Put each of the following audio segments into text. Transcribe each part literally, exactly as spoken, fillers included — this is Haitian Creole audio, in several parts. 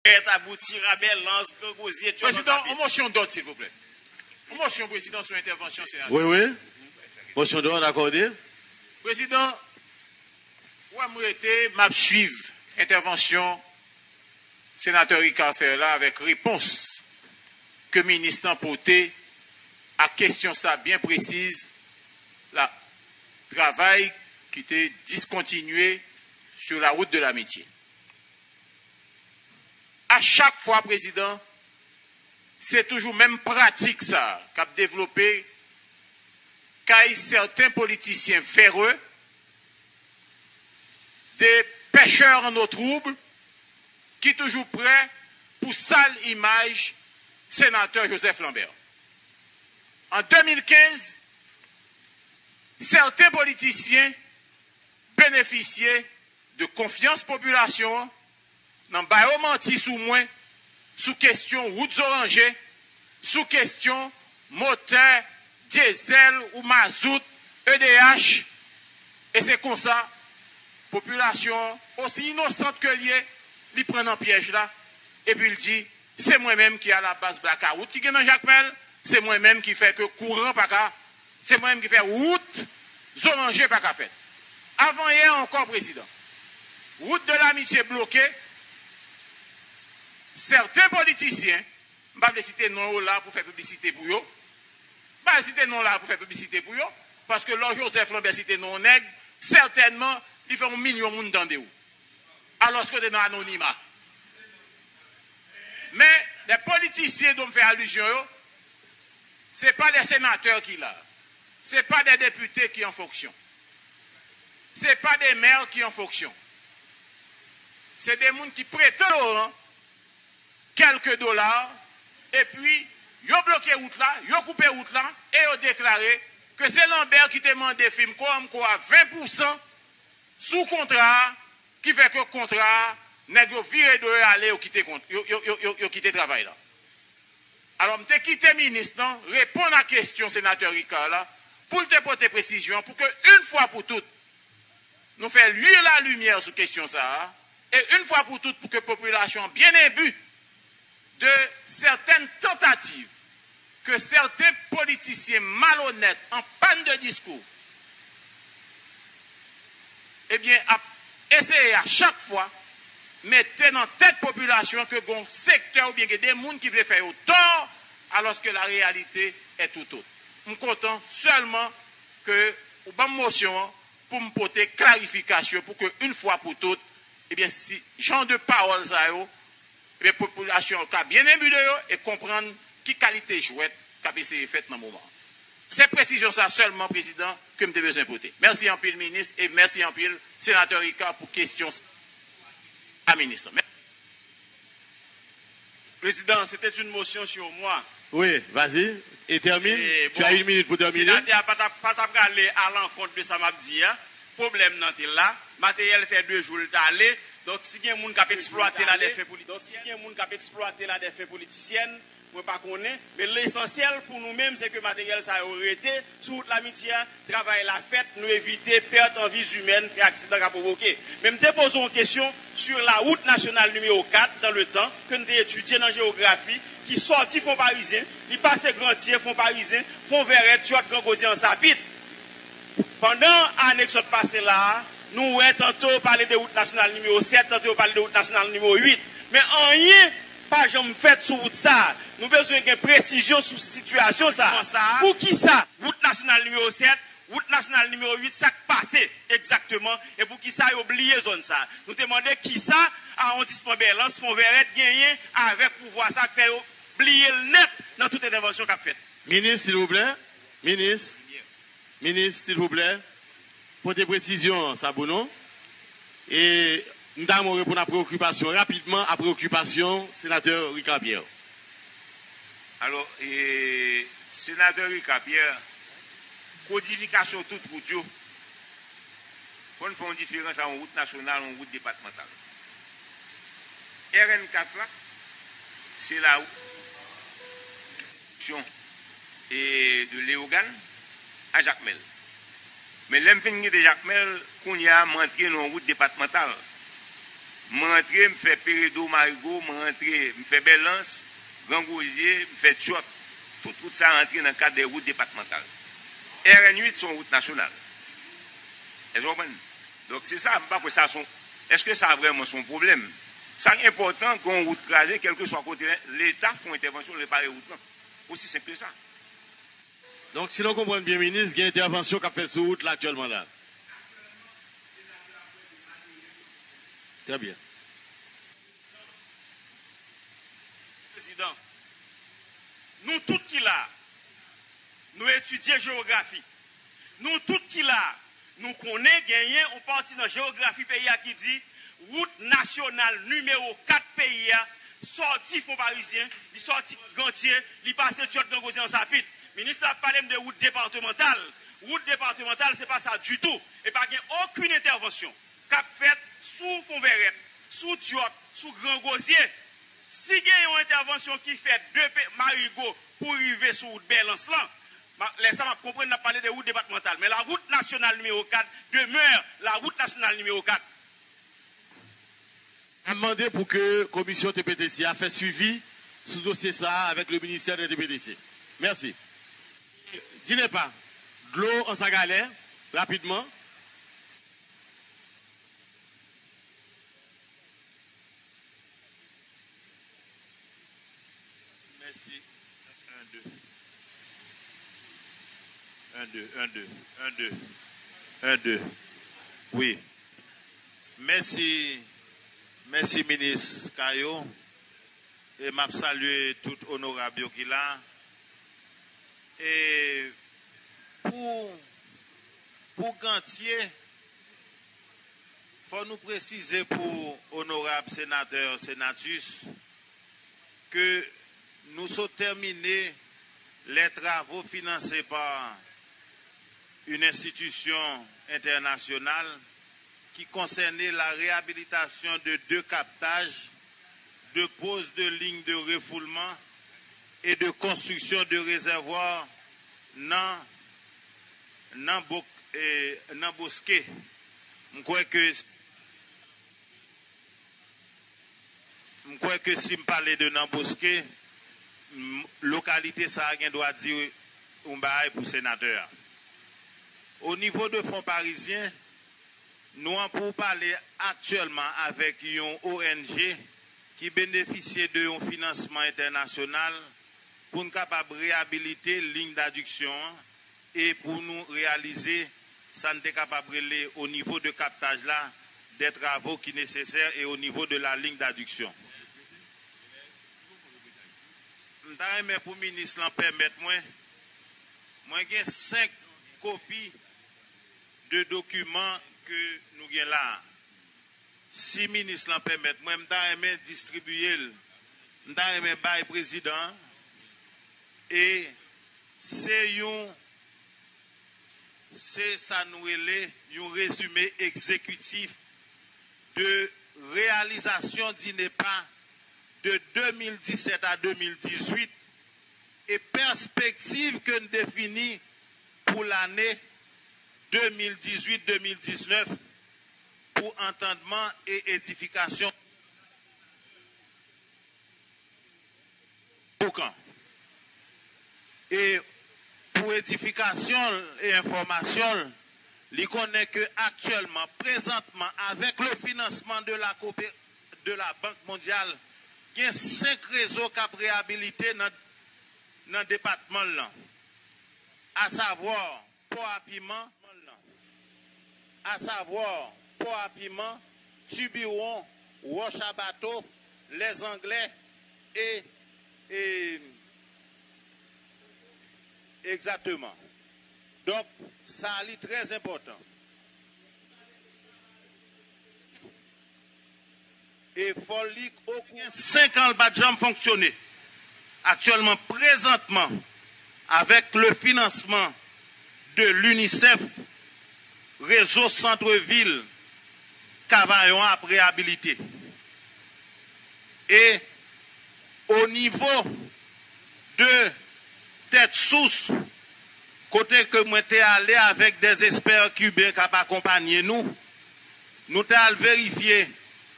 Pèt, abouti, rabè, lans, gran gwozye, tchòlòs. Prezidan, yon mosyon dòd, silvouplè. Yon mosyon, prezidan, sou entèvansyon senatè. Wi, wi. Mosyon dòd akòde. Prezidan, ou wè m rete, m ap swiv entèvansyon senatè Ricard fè la avèk repons ke minis lan pote ak kesyon sa byen presiz la, travay ki te diskontinye sur la route de l'amitié. A chak fwa, prezidan, se toujou menm pratik sa k ap devlope kay sèten politisyen vere, de pêcheurs en eau trouble, ki toujou prè pou sal imaj senatè Joseph Lambert. An de mil kenz, sèten politisyen benefisye de konfyans popilasyon an nan ba yo manti sou mwen, sou kesyon wout Zoranje, sou kesyon motè dyezèl ou mazout, E D H, e se konsa popilasyon an, osi inosant ke l ye, li pran nan pyèj la, epi l di, se mwen menm ki alabaz blakawout ki gen nan Jakmèl, se mwen menm ki fè ke kouran pa ka, se mwen menm ki fè wout Zoranje pa ka fèt. Avan yè ankò, prezidan, wout de Lamitye bloke, sèten politisyen, m pa vle site non yo la pou fè piblisite pou yo, m pa vle site non la pou fè piblisite pou yo, paske lè Joseph Lambert site non yon nèg, sètènman, li fè yon milyon moun tande w. Alòske w te nan anonima. Men, lè politisyen dwe m fè alizyon yo, se pa de senatè ki la, se pa de depite ki an fonksyon, se pa de mè ki an fonksyon, se de moun ki prete Loran kèlke dola, epi yo bloke wout la, yo koupe wout la, e yo deklare ke se Lambert ki te mande fim Coamco a ven pousan sou kontra a, ki fè ke kontra a, nèg yo vire do yo ale, yo kite kont-, yo, yo, yo, yo, yo kite travay la. Alò, m te kite minis lan reponn a kesyon senatè Ricard la, pou l te pote presizyon, pou ke, yon fwa pou tout, nou fè lwi lalimyè sou kesyon sa a, e yon fwa pou tout, pou ke popilasyon an byen enbi de sètèn tantativ ke sèten politisyen malonèt, an pàn de diskou, ebyen, ap eseye a chak fwa mete nan tèt popilasyon ke gon sektè oubyen gen de moun ki vle fè yo tò, alòske la réalité est tout autre. M kontan sèlman ke ou ban m mosyon an pou m pote klarifikasyon, pou ke yon fwa pou tout, ebyen, si jan de pawòl sa yo, ebyen, popilasyon an ka byen enbi de yo e konprann ki kalite jwèt k ap eseye fèt nan moman an. Se presizyon sa sèlman, prezidan, ke m te bezwen pote. Mèsi anpil, minis, e mèsi anpil, senatè Ricard, pou kesyon sa a minis lan. Mèsi. Président, c'était une motion sur moi. Oui, vas-y, et termine. E, tu as bon, une minute pour terminer. Senatè a pa t ap, pa t ap prale alankont de sa m ap di a. Pwoblèm nan te la. Materyèl fè de jou l t ale. Donk, si gen moun k ap eksplwate la dèfè politisyen, si gen moun k ap eksplwate la dèfè politisyèn, mwen pa konnen. Men lesansyèl pou nou menm, se ke materyèl sa yo rete sou wout Lamitye a, travay la fèt, nou evite pèt an vi zimèn ke aksidan ka pwovoke. Men m te poze yon kesyon sur la route nationale numéro quatre dans le temps, ke n te etidye nan jewografi, ki sòti Fon Parizyen, li pase Gran Tye, Fon Parizyen, Fon Vèrèt, Tyòt, Gran Gwozye, Ansapit. Pandan ane k sot pase la a, nou wè tanto yo pale de wout nasyonal nimewo sèt, tanto yo pale de wout nasyonal nimewo uit. Men anyen pa janm fèt sou wout sa a. Nou bezwen gen presizyon sou sitiyasyon sa a. Poukisa wout nasyonal nimewo sèt, wout nasyonal nimewo uit, sa k pase egzakteman, e poukisa yo bliye zòn sa a? Nou te mande kisa awondisman Bèlans, Fon Vèrèt genyen avèk pouvwa sa a k fè yo bliye l nèt nan tout entèvansyon k ap fèt. Minis, silvouplè. Minis. Minis, silvouplè, pote presizyon an sa pou nou. E m ta renmen w reponn a preyokipasyon, rapidman, a preyokipasyon senatè Ricard Pierre. Alò, e, senatè Ricard Pierre, kodifikasyon tout wout yo, fò n fè yon diferans ant yon wout nasyonal, yon wout depatmantal. R N kat la, se la wout e de Leyogàn a Jakmèl. Men lè m fin kite Jakmèl, kounye a, m antre nan yon wout depatmantal. M rantre, m fè Peredo, Marigo, m rantre, m fè Bèlans, Gran Gwozye, m fè Tyòt. Tout wout sa rantre nan kad de wout depatmantal. R N uit se yon wout nasyonal. Èske w konprann? Donk, se sa, m pa kwè sa se yon, èske sa vrèman se yon pwoblèm? Sa enpòtan ke yon wout kraze, kèlkeswa kote Leta fè yon entèvansyon, repare wout lan. Osi senp ke sa. Donk, si nou konprann byen, minis, gen entèvansyon k ap fèt sou wout la aktyèlman la. Trè byen. Prezidan, nou tout ki la, nou etidye jewografi. Nou tout ki la, nou konnen genyen yon pati nan jewografi peyi a ki di wout nasyonal nimewo kat peyi a sòti Fon Parizyen, li sòti Gantye, li pase Tyòt, Gran Gwozye, Ansapit. Minis la ap pale m de wout depatmantal. Wout depatmantal, se pa sa ditou. E pa gen okenn entèvansyon k ap fèt sou Fon Vèrèt, sou Tyòt, sou Gran Gwozye. Si gen yon entèvansyon ki fèt de Marigo pou rive sou wout Bèlans lan, lè sa m ap konprann n ap pale de wout depatmantal. Men la wout nasyonal nimewo kat demè la wout nasyonal nimewo kat. N ap mande pou ke komisyon T P T C a fè swivi sou dosye sa a avèk le ministè de T P T C. Mèsi. Dinepa, dlo Ansagalè, rapidman. Mèsi. Un, deux. Un, deux, un, deux, un, deux. Un, deux. Wi. Mèsi. Mèsi, minis Caillaux. E m ap salye tout onorab yo ki la. E pou, pou Gantye, fò nou presize pou onorab senatè Senatus ke nou sot tèmine les travaux financés par une institution internationale qui concernait la réhabilitation de deux captages, de pose de lignes de refoulement et de construction de réservoirs nan, nan, nan boske. M kwè ke M kwè ke si m pale de nan boske, lokalite sa a gen dwa di yon bagay pou senatè a. O nivo de Fon Parizyen, nou an pou pale aktyèlman avèk yon O N G ki benefisye de yon finansman entènasyonal pou n kapab reyabilite liy dadiksyon an e pou nou reyalize sa n te kapab rele o nivo de kaptaj la, des travaux qui nécessaires et au niveau de la ligne d'adduction. M ta renmen pou minis lan pèmèt mwen, mwen gen senk kopi de dokiman ke nou gen la a. Si minis lan pèmèt mwen, m ta renmen distribiye l, m ta renmen bay prezidan an. E se yon, se sa nou rele yon rezime egzekitif de reyalizasyon DINEPA de de mil disèt a de mil dizuit e pèspektiv ke n defini pou lane de mil dizuit de mil diznèf pou antandman e edifikasyon Boukan. E pou edifikasyon l e enfòmasyon l, li konnen ke aktyèlman, prezantman, avèk le finansman de la de la Bank Mondyal, gen senk rezo k ap reyabilite nan, nan depatman l lan, asavwa, Pò a Piman, asavwa Pò a Piman, Tibiwon, Wòch a Bato, Lèzanglè e, e, egzakteman. Donk, sa a li trè enpòtan. E fò l li okouran. Senk an l pa t janm fonksyone. Aktyèlman, prezantman, avèk le finansman de l'UNICEF, rezo sant vil Kavayon an ap reyabilite. E o nivo de Tèt Sous, kote ke mwen te ale avèk des experts cubains k ap akonpanye nou, nou t al verifye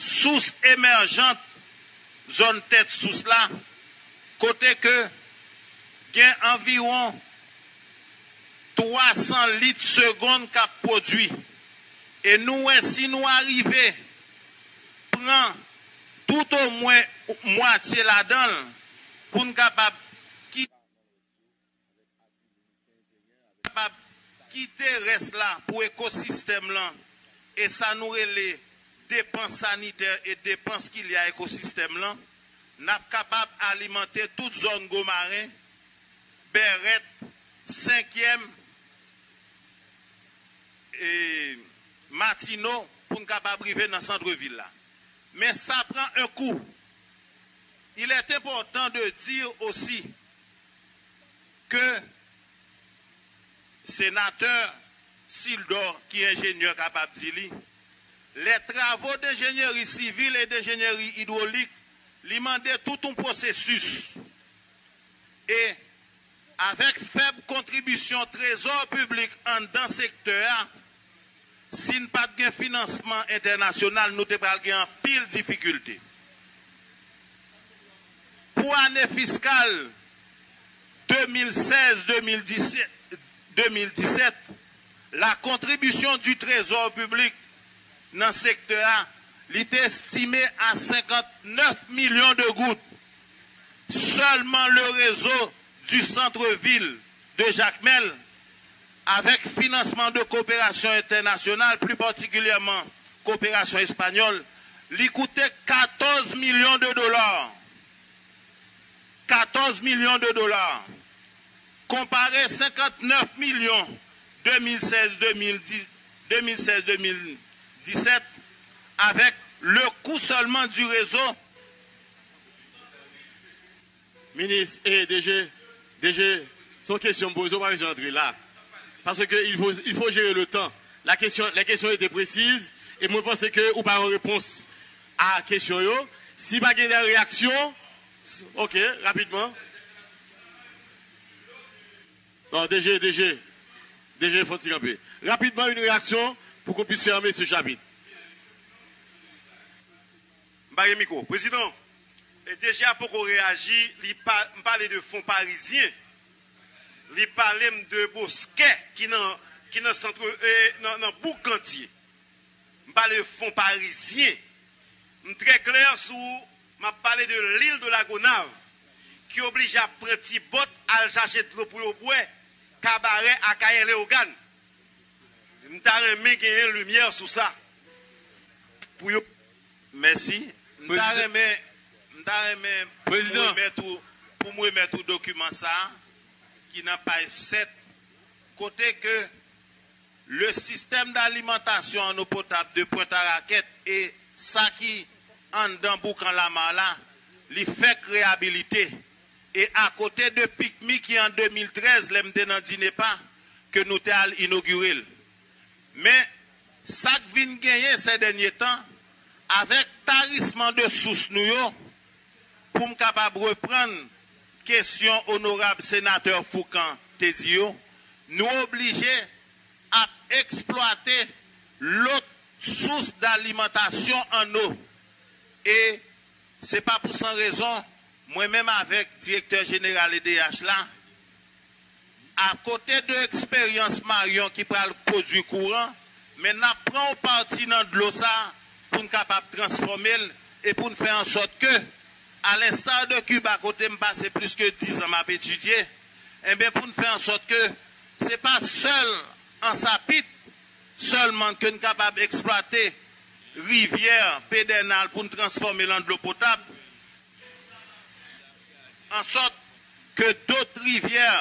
sous emèjant zòn tèt sous la, kote ke gen anviwon twa san lit segonn k ap pwodui. E nou wè si nou arive pran toutomwen mwatye ladan l pou n kapab ki kapab kite rès la pou ekosistèm lan e sa nou rele depans sanitè e depans ki lye a ekosistèm lan, n ap kapab alimante tout zòn Gwo Maren, Bèrèt, Senkyèm, e Matino pou n kapab rive nan sant vil la. Men sa pran un coût. Il est important de dire aussi ke senatè Sildor ki enjenyè kapab di li, les travaux d'ingénierie civile et d'ingénierie hydraulique li mande tout yon pwosesis. E avèk fèb kontribisyon trezò piblik anndan sektè a, si n pa t gen finansman entènasyonal, nou te pral gen anpil difikilte. Pou ane fiskal de mil sèz de mil disèt, de mil disèt, la contribution du trésor public nan sektè a, li te estime a senkant nèf milyon de goud. Seulement le réseau du centre-ville de Jacmel, avec financement de coopération internationale, plus particulièrement coopération espagnole, li koute katòz milyon de dola. Katòz milyon de dola. Konpare senkant nèf milyon de mil sèz de mil dis, de mil sèz de mil disèt avèk le coût seulement du réseau. Minis, eh, DG, DG, se yon kesyon m poze w, pa bezwen antre la. Parce que il faut, il faut gérer le temps. La question, les questions étaient précises, e mwen panse ke ou pa yon repons a kesyon yo. Si pa gen de reyaksyon, ok, rapidman. Non, DG, DG, DG, fon ti kanpe. Rapidman, une réaction pour qu'on puisse fermer ce chapitre. M pa gen mikwo. Prezidan, e DG a poko reyaji, li pa, m pale de fon parizyen. Li pale m de boskè ki nan, ki nan sant, e, nan, nan bouk Gantye. M pale de fon parizyen. M trè klè sou, m ap pale de l'île de la Gonâve, ki oblije ap pran ti bòt al chache dlo pou yo bwè, Kabarè, Akayè, Leyogàn. M ta renmen genyen limyè sou sa. Pou yo Mèsi. M ta renmen, m ta renmen pou m remèt ou, pou m remèt ou dokiman sa a, ki nan paj sèt, kote ke le système d'alimentation en eau potable de Pointe à Raquette e sa ki anndan Boukan Lamar la, li fèk reyabilite. E akote de PICMI ki an de mil trèz, lè m te nan DINEPA, ke nou te al inogire l. Men, sa k vin genyen sè dènye tan, avèk tarisman de sous nou yo, pou m kapab reprann kesyon onorab senatè Foucan te di yo, nou oblije ap eksplwate lòt sous dalimantasyon an eau. E se pa pou san rezon, mwen menm avèk direktè jeneral E D H la, akote de eksperyans Marion ki pral pwodui kouran, men n ap pran yon pati nan dlo sa a pou n kapab transfòme l e pou n fè an sòt ke, à l'instar de Cuba, kote m pase plis ke diz an m ap etidye, enben, pou n fè an sòt ke se pa sèl an sapit sèlman ke n kapab eksplwate rivyè Pedènal pou n transfòme l an dlo potab, an sòt ke dòt rivyè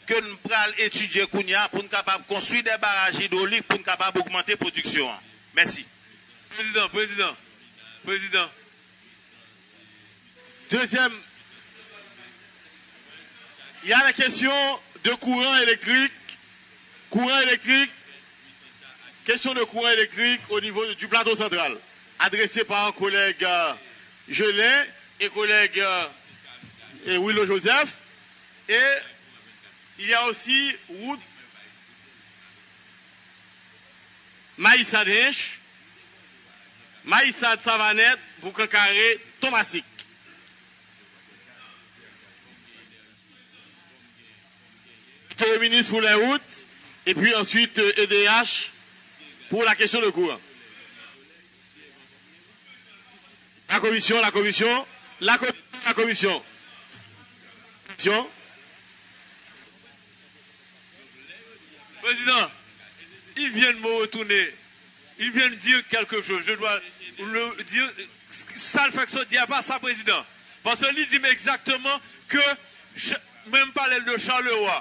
ke n pral etidye kounye a pou n kapab konstwi de baraj idwolik pou n kapab ogmante pwodiksyon an. Mèsi. Prezidan, prezidan, prezidan. Deuxième, il y a la question de courant électrique, courant électrique, question de courant électrique au niveau du plateau central, adressée par un collègue euh, Gelin et collègue euh, et Willo Joseph. Et il y a aussi route Maïs Adrinche, Mayisad Savanèt, Boukan Kare, Tomasik. Minis pou lè wout, epi answit, euh, E D H pou la kesyon de kouran. La komisyon, la komisyon, la komisyon, la komisyon. Komisyon. Président, il vient de me retourner. Il vient de dire quelque chose. Je dois le dire. Sa l fèk sot di a pa sa, Président. Paske li di m egzakteman ke ch-, menm pale l de Charleroi,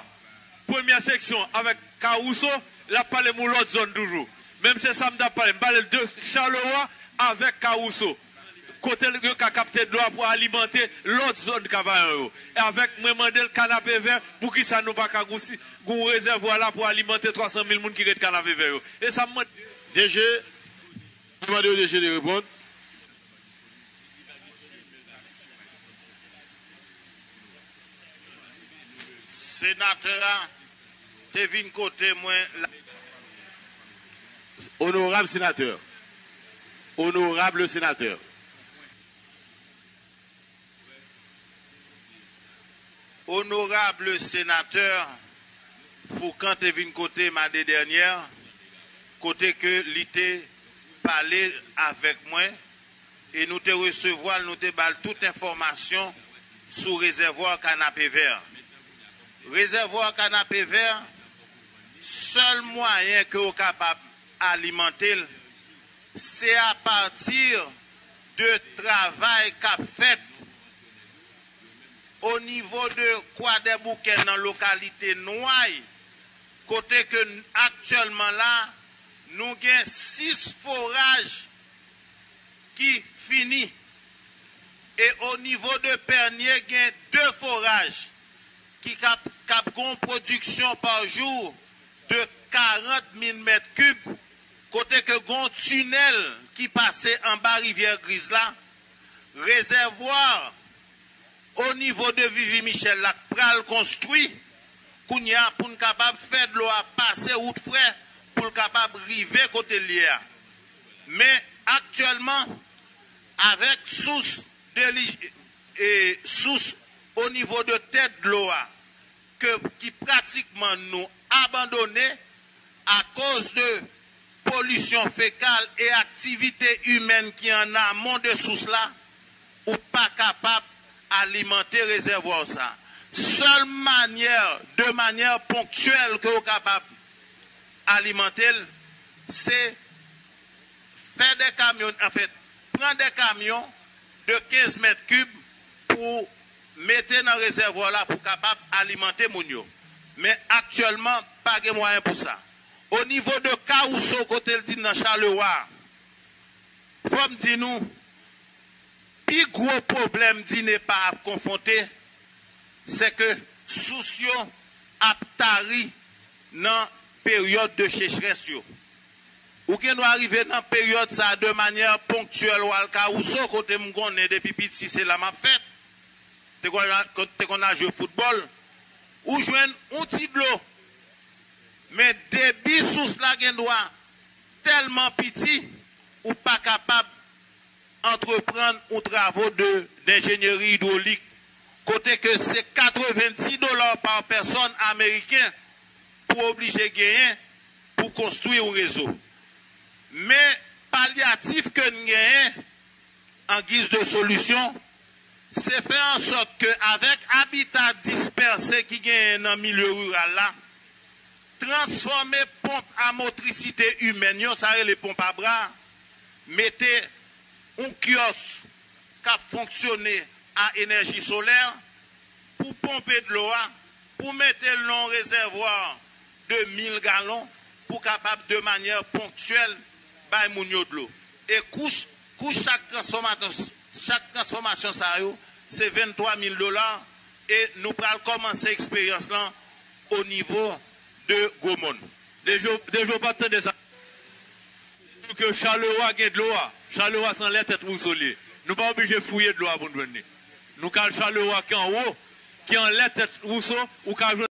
premyè seksyon avèk Carousso, l ap pale m yon lòt zòn toujou. Menm se sa m t ap pale. M pale l de Charleroi avèk Carousso. Kote yo ka kapte dlo a pou alimante lòt zòn Kavayon yo. E avèk mwen mande l Kanapevè, poukisa nou pa ka gon si-, gon rezèvwa la pou alimante twa san mil moun ki ret Kanapevè yo. E sa m mande. D G, mande yo D G de reponn. Senatè a te vin kote mwen la. Onorab senatè. Onorab senatè. Onorab senatè Fourcand te vin kote m ane dènyè, kote ke li te pale avèk mwen, e nou te resevwa l, nou te ba l tout enfòmasyon sou rezèvwa Kanapevè. Rezèvwa Kanapevè, sèl mwayen ke w kapab alimante l, se apati de travay k ap fèt o nivo de Kwadèboukè nan lokalite Nway, kote ke n-, aktyèlman la, nou gen sis foraj ki fini. E o nivo de Pènye, gen de foraj ki k ap, k ap gon pwodiksyon pa jou de karant mil mèt kib, kote ke gon tinèl ki pase anba Rivyè Griz la, rezèvwa o nivo de Vivi Michèl la k pral konstwi kounye a pou n kapab fè dlo a pase wout frè pou l kapab rive kote l ye a. Men aktyèlman, avèk sous de li-, e, sous o nivo de tèt dlo a, ke, ki pratikman nou abandone akoz de polisyon fekal e aktivite imèn ki an amon de sous la, ou pa kapab alimante rezèvwa w sa. Sèl manyè, de manyè ponktyèl ke w kapab alimante l, se fè de kamyon, anfèt, pran de kamyon de kenz mèt kib pou mete nan rezèvwa la pou kapab alimante moun yo. Men aktyèlman, pa gen mwayen pou sa. O nivo de Carousso, kote l di nan Charleroi, fò m di nou, pi gwo pwoblèm DINEPA ap konfwonte, se ke sous yo ap tari nan peryòd de sechrès yo. Ou gen dwa rive nan peryòd sa a de manyè ponktyèl, w al Carousso, kote m konnen depi piti se la m ap fèt, te konn, te konn al jwe foutbòl, ou jwenn yon ti dlo. Men debi sous la gen dwa tèlman piti, ou pa kapab antreprann yon travo de, denjenyeri idwolik, kote ke se katrevenndis dola pa pèsòn ameriken pou oblije genyen pou konstwi yon rezo. Men palyatif ke n genyen an giz de solisyon, se fè an sòt ke avèk abita dispèse ki genyen nan milye riral la, transfòme ponp a motrisite imèn yo, sa rele ponp a bra, mete yon kyòs k ap fonksyone a enèji solè pou ponpe dlo a, pou mete l nan yon rezèvwa de mil galon, pou kapab de manyè ponktyèl bay moun yo dlo. E kou, kou chak transfòmasyon, chak transfòmasyon sa yo, se venntwa mil dola, e nou pral kòmanse eksperyans lan o nivo de Gwomòn. Dejo, Dejo pa t tande sa. Pou ke Charleroi gen dlo a, Charleroi se anlè tèt Wouso li ye. Nou pa oblije fouye dlo a pou n jwenn li. Nou ka al Charleroi ki anwo, ki anlè tèt Wouso, ou ka jwenn